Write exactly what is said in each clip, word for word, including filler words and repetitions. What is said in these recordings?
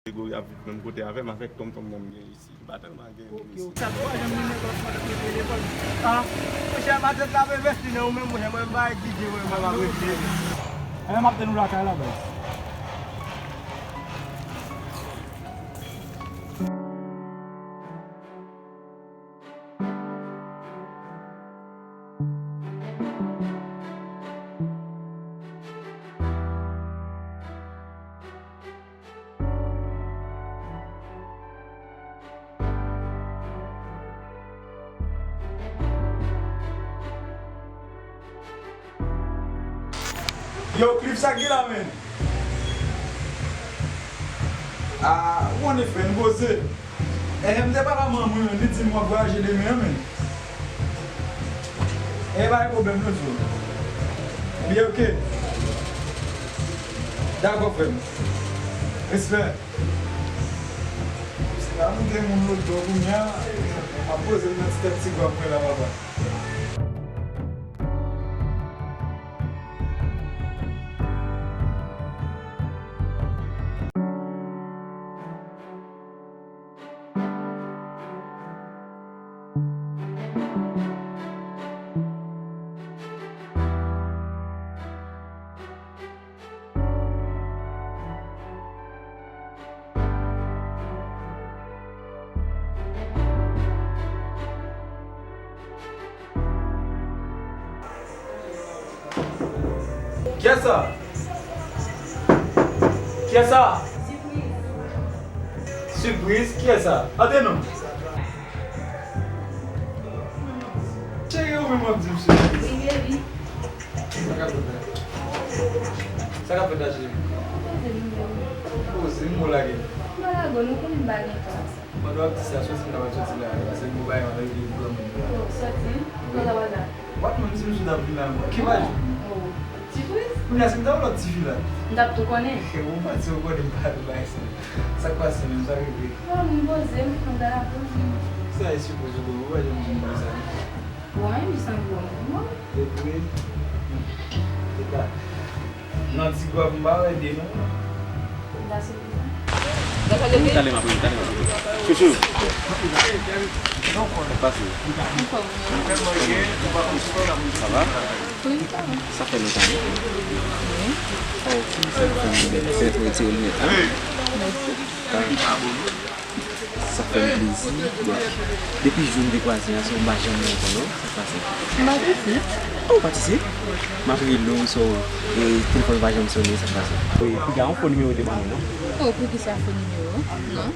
Gregory ap viv menm kote avè m, avèk tonton m nan m gen isi. M pa tèlman gen moun isi. Sa twa jan m li men kòs mwen te telefòn. Ah, monchè, matant la pe vèsi nan ou menm, monchè, mwen m pa D J, mwen m pa rete. Enben, m ap tann ou lakay la, baz. Yo, Cliff, sa k gen la, menn? Ah, ou konnen, frè, n poze. Eh, m te pale a manman mwen, li di m w ap vwayaje demen an, menn. Eh, pa gen pwoblèm, non, Djo. Byen, oke. Dakò, frè m. Respè. Se la nou gen moun lòt bò kounye a. M ap poze m nan ti tèt ti gwa mwen la, papa. Kiyès sa? Kiyès sa? Sipriz. Sipriz? Kiyès sa? Antre non. Cheri, ou menm w ap di m sipriz? Wi, baby. Sa k ap fèt la? Sa k ap fèt la, cheri? Poze m, baby. Poze m, ou lage m. M pa lage w, nou konnen m pa gen tan. Pandan w ap di sa, soti m ta pral soti la, paske m gon bagay m ap regle pou granmoun yo la. Oh, soti? Kote w pral la? W ap menm di m si w t ap vin la, ki paj? Oh, sipriz? Kounye a, si m ta yon lòt tifi la. M t ap tou konnen. Ou pa di ou konnen m pa vin bagay sa. Sa k pase menm, sa rive? Bon, m poze m, m ta la poze m. Sa e sipriz ou, ou pa janm di m bagay sa. Bon, e li sanble yon moun. E vre? E ta. Nan ti gòv m pa wè de non. Talè m ap rele, talè m ap rele. Chouchou. Pase. Sa va? Sa fè lontan, wi. Oh, sa fè lontan. Fè retire linèt la. Sa fè m plezi. Bon, depi jou n te kwaze an, so m pa janm wè w ankò, non? Sa k pase? M pa t isi. Oh, ou pa t isi? M ap rele w, so, e, telefòn ou pa janm sonnen, sa k pase? Wi, piga yon fo nimewo te ban mwen, non? Oh, poukisa fo nimewo? Non.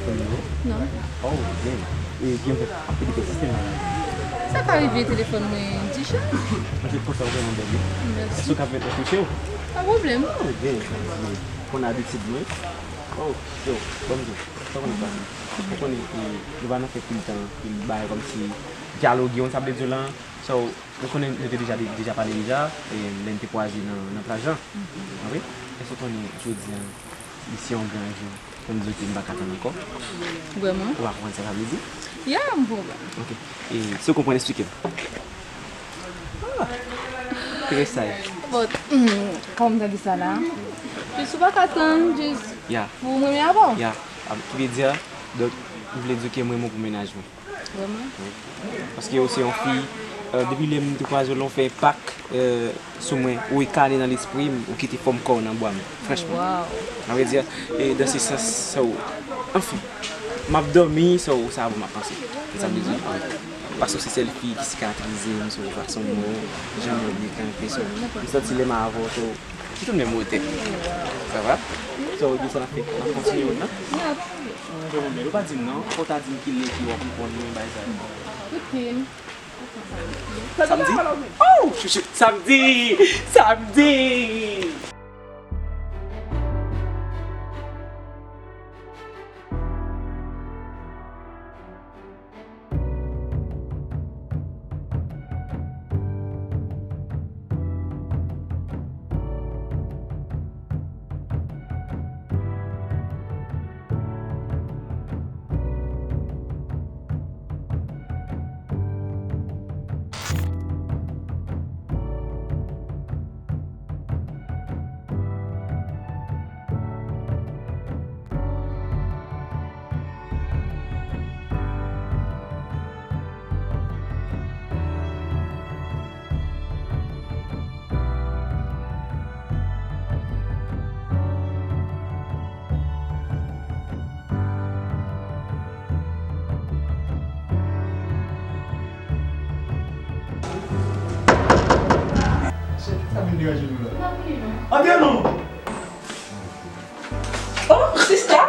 Fo nimewo? Non. Oh, byen. E, byen fèt, ap pede pèsiste, men. Sa ka rive telefòn mwen di chan. Mwen te konsa ou vrèman bèl, wi. Mèsi. Èske w ka pèmèt mwen touche w? Pa pwoblèm. Oh, byen, byen. Konn abitid mwen. Oh, yo, ban m di w. Sa w konnen pase? Ou konnen, e, nou pa nan fè pil tan, pil bagay kòmsi dyaloge, w konn sa m vle di w la? So, nou konnen nou te deja, deja pale deja, e, lè n te kwaze nan, nan plaj lan. Wi. Èske w konnen jodi a, li se yon gran jou pou m di w ke m pa ka tann ankò? Vrèman? Ou pa konprann sa sa vle di? Ya, m konprann. Ok. E, si w konprann, eksplike m. Ah, ki mesaj? But, mm, kòman m ta di sa la? Jis ou pa ka tann, jis pou m renmen avè w. Ya, ki vle di, donk, m vle di w ke m renmen w pou mennaj mwen. Vrèman? Wi. Paske ou se yon fi, e, depi lè m te kwaze w la, ou fè enpak, e, sou mwen, ou enkannen nan lespri m, ou kite fòm kò w nan bra m, franchman. Wow. A vrè di, e, dans se sans, so, anfen, m ap dòmi, so, sa bon, m ap panse. Sa vle di, paske w se sèl fi ki sikatrize m sou fason mò, jan mò byen kanpe, so, m santi lè m avè w, so, m tounen menm wotè. Sa va? So, ou di sa n ap fè? N ap kontinye wout lan? Ou pa di m non, fò w ta di m ki lè ki w ap konn mwen bay sa yo. Samdi? Oh, chouchou, samdi! Samdi! Vin deranje nou la. Antre non. Oh, sista.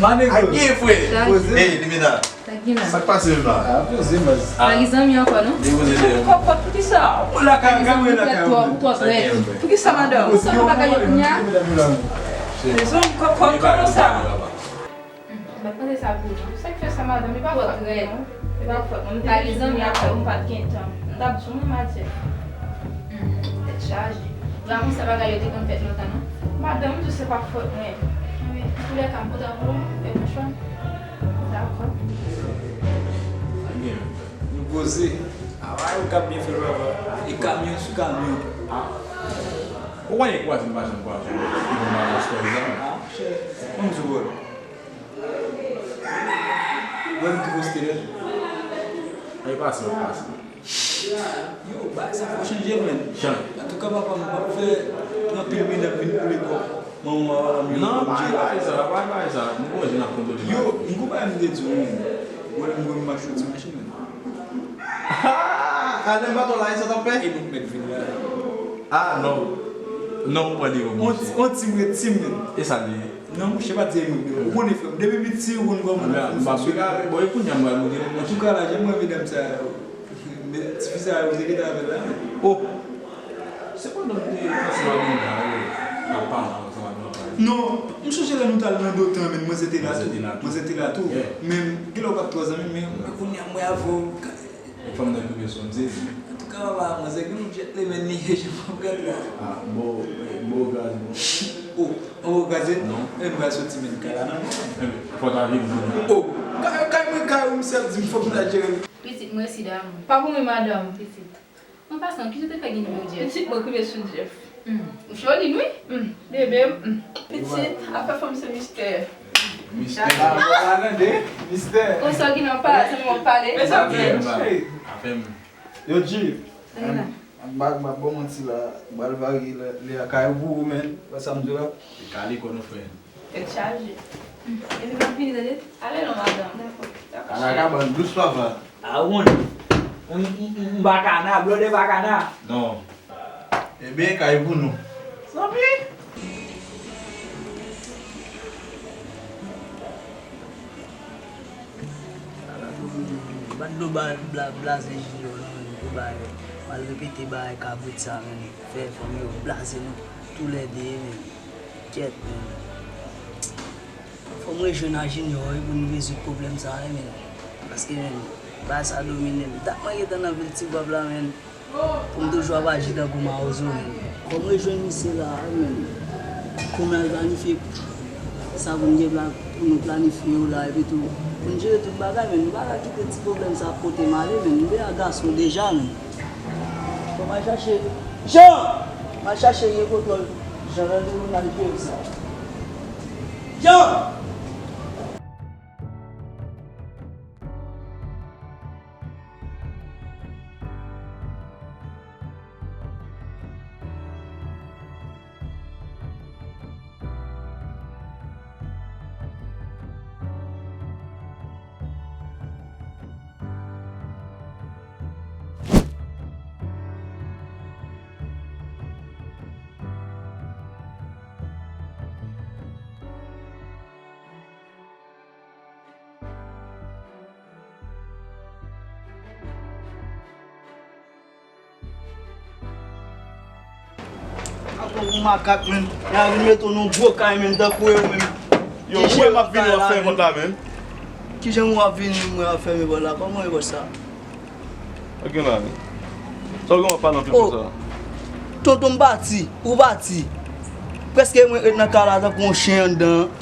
Manego. Ak gen frè. Poze. Hey, Limena. Sa k gen la? Sa k pase menm la? Ah, poze, baz. Pa gen zanmi ankò, non? Depoze de. Kòkòt, poukisa? Ou la ka, ka mwen la ka. Ou twò prè. Poukisa, madanm? Ou sa bagay yo kounya? Mezon kòkòt, kòman sa? M pa t panse sa pou ou, non. Sa k fè sa, madanm? Li pa fòt mwen, non. Li pa fòt mwen. M te gen zanmi avè w, m pa t gen tan. M t ap di w menm a Jeff. Hmm, tèt chaje. Vrèman, sa bagay yo te konn fèt lontan, non? Madanm, m di w se pa fòt mwen. Antoulèka, m kontan pou ou, fè bon chwa. Dakò. Sa gen, nou poze. A, w ap byen fè l, papa. E kamyon sou kamyon. A. Ou konnen kwaze m pa janm kwaze w. Ou konn bagay istwa sa. A, monchè. Ban m di w, bro. Wè m tou poste lè. Ay pase, ay pase. Yo, bagay sa fò chanje, menn. Chan. Antouka, papa, m p ap fè anpil medam vin boule kò manman w a, manman m yo. Non, pa bay sa, pa bay sa. Nou konnen n ap kontwole. Yo, m gon bagay m te di w, menn. Wè m, wè m mache yon ti machin, menn. Ah, ale m baton la, e sa t ap fè? E nou k mèt vin la. Ah, non. Non, ou pran de yon. On ti, on ti mwen, ti mwen. E sa li ye? Non, monchè, pa di e mwen, ou konnen frè m. Depi piti, ou konn kòman m ap fè. Bon, e kounye a m pral montre nou, monchè. Antouka, la, jan m wè medam sa yo. Men, tifi sa yo, se ki ta avè la. Oh! Se pandan m te ansanm ak moun sa yo, n ap pale ansanm ak moun sa yo. Non, m sonje lè nou t al nan Dotan, men manzè te la tou. Manzè te la tou. Manzè te la tou. Yeah. Men, gen lè w pa t twò zanmi, men kounye a m wè avè w. Fanm nan koupye sou m sezi. Antouka, papa, manzè gen yon gentleman li ye, jan m ap gade la. Ah, bon, bon, gaz, bon. Oh, oh, gaz, non. E m pral soti, men kay la nan men. Fò ta vin pou mwen. Oh, kay, kay mwen, kay ou, misye ap di m fòk m ta jere l. Pitit, mwen resi damou. Pa pou mwen, madanm. Pitit. An pasan, kijan w te fè gen nimewo Jeff? Pitit, mwen k rive sou Jeff. Hmm. Ou joli, wi. Hmm. Bebe m. Hmm. Pitit, afè fanm se mistè. Mistè. Ah, mwen pa tande. Mistè. Konsa w gen nan pale, se mwen w ap pale. Mezanmi. Afè m. Yo, G. Sa gen la? M pa, m pa ba w manti la. M pral vage lè, lè a kay pou ou, men. Wè sa m di w la? Se kale kò nou, frè. Tèt chaje. Hmm. Epi m ap vini, tande? Ale non, madanm. Dakò. Dakò. Ala kabann dous, papa. A wonn. M, m, m, m bakana, blòdè bakana. Non. Ebyen, kay pou nou. Zanmi! Pa t dwe ba, bla, blaze Junior non, men, pou bagay. M al repete bagay kabrit sa, men, fè fanmi yo blaze nou toulède, men. Kyèt, men. Fò m rejwenn a Junior, wi, pou n rezoud pwoblèm sa, wi, men. Paske, men, bagay sa domine m. Dat mwen gentan nan vil Tigwav la, men. Pou m toujou ap aji tankou mawozo, men. Fò m rejwenn misye la, wi, men. Pou n al planifye sa pou n gen plan, pou nou planifye yo la, epi tou, pou n jere tout bagay, men. Nou pa ka kite ti pwoblèm sa ap pote m ale, men. M deja gason deja, men. Fò m al chache Jean! M al chache Jean Kotwòl. Jean, randevou n al jere sa. Jean! Apa ou makak, menn. Y a vin mete w nan gwo kay, menn, tankou yo, menn. Yo, ou wè m ap vini, w ap fèmen pòt la, menn. Kijan w ap vini, mwen ap fèmen pòt la? Kòman e pòt sa? Sa gen la, menn? Sa w gen w ap pale anpil konsa? Tonton, m pati, ou pati. Prèske mwen ret nan kay la tankou yon chen anndan.